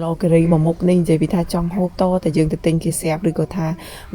ឡការីមួយមុខនេះនិយាយពីថាចង់ហូបតតែយើងទៅទិញគេស្រាប់ឬក៏ថា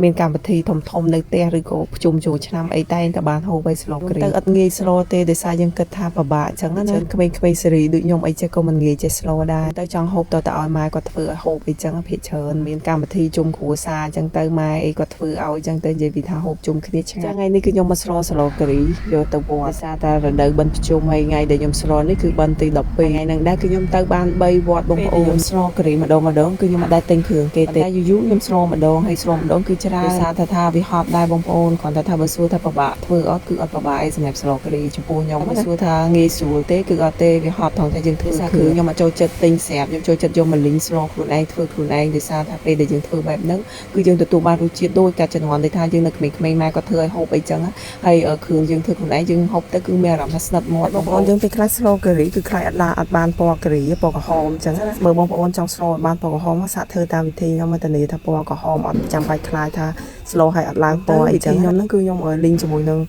មានកម្មវិធីធំធំនៅផ្ទះឬក៏ប្រជុំចូលឆ្នាំអីតែងតែបានហូបឲ្យស្លការីទៅអត់ងាយស្លទេដោយសារយើងគិតថាពិបាកអញ្ចឹងណាក្មេងៗសេរីដូចខ្ញុំអីចេះក៏មិនងាយចេះស្លដែរទៅចង់ហូបតតែឲ្យម៉ែគាត់ធ្វើឲ្យហូបអីចឹងភាគច្រើនមានកម្មវិធីជុំគ្រួសារអញ្ចឹងទៅម៉ែអីគាត់ធ្វើឲ្យអញ្ចឹងទៅនិយាយពីថាហូបជុំគ្នាឆ្ងាញ់ថ្ងៃនេះគឺខ្ញុំមកស្លស្លការីយកទៅវត្តដោយសារតែរដូវបិណ្ឌភ្ជុំហើយថ្ងៃដែលខ្ញុំស្លនេះគឺបិណ្ឌទី12ថ្ងៃហ្នឹងដែរគឺខ្ញុំទៅបាន3វត្តបងប្អូនខ្ញុំស្លការីម្ដងម្ដងគឺខ្ញុំអត់ដែលទិញគ្រឿងគេទេតែយូរយូរខ្ញុំស្លម្ដងហើយស្លម្ដងគឺច្រើនដោយសារថាវាហត់ដែរបងប្អូនគ្រាន់តែថាបើសួរថាពិបាកធ្វើអត់គឺអត់ពិបាកអីសម្រាប់ស្លការីចំពោះខ្ញុំបើសួរថាងាយស្រួលទេគឺអត់ទេវាហត់ថងតែយើងធ្វើគឺខ្ញុំអត់ចូលចិត្តទិញស្រាប់ខ្ញុំចូលចិត្តយកមកលីងស្លខ្លួនឯងធ្វើខ្លួនឯងដោយសារថាពេលដែលយើងធ្វើបែបហ្នឹងគឺយើងទទួលបានរសជាតិដូចកាលជំនាន់ដែលថាយើងនៅក្មេងៗម៉ែគាត់ធ្វើឲ្យហូបអីចឹងហើយគ្រឿងយើងធ្វើខ្លួនឯងយើងហូបទៅគឺមានអារម្មណ៍ថាស្និទ្ធមាត់បងប្អូនយើងពេលខ្លះស្លការីគឺខ្លាចអត់ឡាអត់បានពណ៌ការីពណ៌ក្រហមចឹងណាមើលបងប្អូនចង់ស្លឲ្យបានពណ៌ក្រហមសាកធ្វើតាមវិធីខ្ញុំមកធានាថាពណ៌ក្រហមអត់ចាំបាច់ខ្លាចថាស្លឲ្យអត់ឡើងពណ៌អីចឹងខ្ញុំហ្នឹងគឺខ្ញុំឲ្យលីងជាមួយនឹង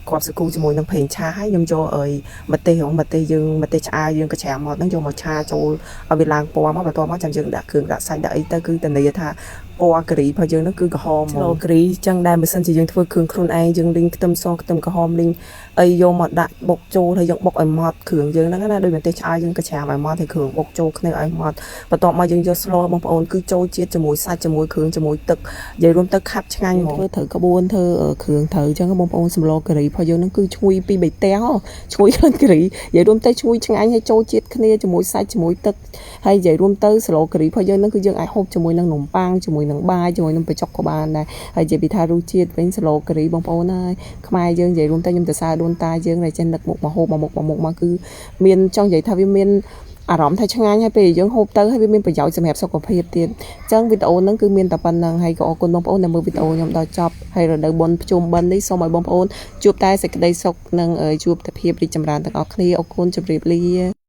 គ្រាប់សាគូជាមួយនឹងប្រេងឆាហើយខ្ញុំយកអើយម្ទេសហងម្ទេសយើងម្ទេសឆ្អើយើងកច្រាមមកហ្នឹងយកមកឆាចូលឲ្យវាឡើងពណ៌មកបន្ទាប់មកចាំយើងដាក់គ្រឿងដាក់សាច់ដាក់អីទៅគឺធានាថាពណ៌ការីរបស់យើងហ្នឹងគឺក្រហមស្លការីចឹងដែរបើសិនជាយើងធ្វើគ្រឿងខ្លួនឯងយើងលីងខ្ទឹមសខ្ទឹមក្រហមលីងអីយកមកដាក់បុកចូលហើយយើងបុកឲ្យម៉ត់គ្រឿងយើងហ្នឹងណាដោយម្ទេសឆ្អើយើងកច្រាមឲ្យម៉ត់ហើយគ្រឿងបុកចូលគ្នាឲ្យម៉ត់បន្ទាប់មកយើងយកស្លបងប្អូនគឺចូលជាតិជាមួយសាច់ជាមួយគ្រឿងជាមួយទឹកនិយាយរួមទៅខាប់ឆ្ងាញ់ហ្មងធ្វើត្រូវក្បួនធ្វើគ្រឿងត្រូវចឹងបងប្អូនសម្លការីរបស់យើងហ្នឹងគឺឈ្ងុយពីបីផ្ទះឈ្ងុយក្លិនការីនិយាយរួមទៅឈ្ងុយឆ្ងាញ់ហើយចូលជាតិគ្នាជាមួយសាច់ជាមួយទឹកហើយនិយាយរួមទៅស្លការីរបស់យើងហ្នឹងគឺយើងអាចហូបជាមួយនឹងនំប៉័ងជាមួយនឹងបាយជាមួយនឹងបញ្ចុកក៏បានដែរហើយនិយាយពីថារសជាតិវិញស្លការីបងប្អូនហើយខ្មែរយើងនិយាយរួមទៅខ្ញុំទៅសើដូនតាយើងដែលចេះនឹកមុខមកហូបមកមុខមកមុខមកគឺមានចង់និយាយថាវាមានអារម្មណ៍ថាឆ្ងាញ់ហើយពេលយើងហូបទៅហើយវាមានប្រយោជន៍សម្រាប់សុខភាពទៀតអញ្ចឹងវីដេអូហ្នឹងគឺមានតែប៉ុណ្្នឹងហើយក៏អរគុណបងប្អូនដែលមើលវីដេអូខ្ញុំដល់ចប់ហើយរដូវបុណ្យភ្ជុំបិណ្ឌនេះសូមឲ្យបងប្អូនជួបតែសេចក្តីសុខនិងជួបតែភាពរីកចម្រើនទាំងអស់គ្នាអរគុណជម្រាបលា។